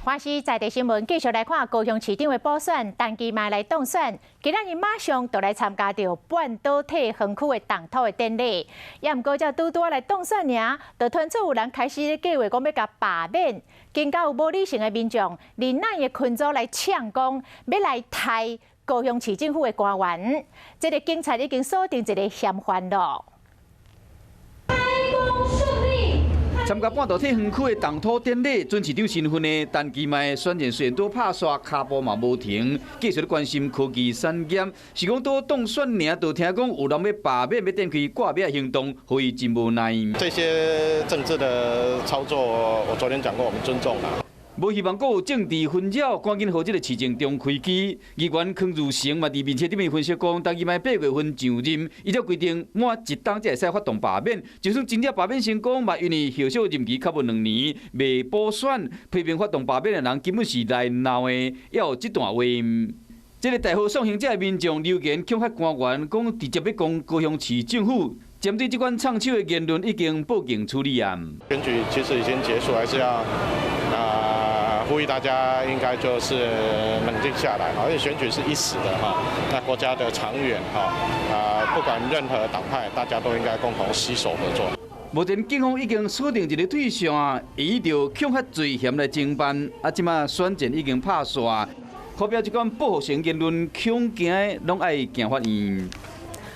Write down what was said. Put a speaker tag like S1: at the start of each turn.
S1: 華視在地新聞繼續來看高雄市長的補選，陳其邁來當選，今仔日馬上就來參加著半導體園區的動土的典禮。也毋過才拄拄來當選爾，就傳出有人開始計劃講欲共罷免，更加有無理性的民眾佇咱的群組來嗆講，欲來刣高雄市政府的官員。這个警察已經鎖定一个嫌犯囉。
S2: 參加半導體園區的動土典禮，準市長身份的陳其邁選戰雖然拄拍煞，跤步嘛無停，繼續咧關心科技產業。是講拄當選爾，就聽講有人欲罷免，欲展開掛名行動，予伊真無奈。
S3: 這些政治的操作，我昨天講過，我們尊重啦。
S2: 無希望閣有政治紛擾，趕緊予這个市政重開機。議員康如成嘛，佇面冊頂面分析講，陳其邁8月份上任，依照規定滿一冬才會使發動罷免，就算真正罷免成功，嘛因為後續任期較無2年，未補選，批評發動罷免的人根本是來鬧的，猶有這段話。這个代號送行者的民眾留言恐嚇官員，講直接欲攻高雄市政府，針對這款唱手的言論已經報警處理啊。
S3: 選舉其實已經結束，還是要呼籲大家應該就是冷靜下來，因為選舉是一時的哈，那國家的長遠哈，啊不管任何黨派，大家都應該共同攜手合作。
S2: 目前警方已經鎖定一个對象，依著恐嚇罪嫌來偵辦，啊，這馬選戰已經拍煞，代表這款報復性言論恐驚的，攏愛行法院。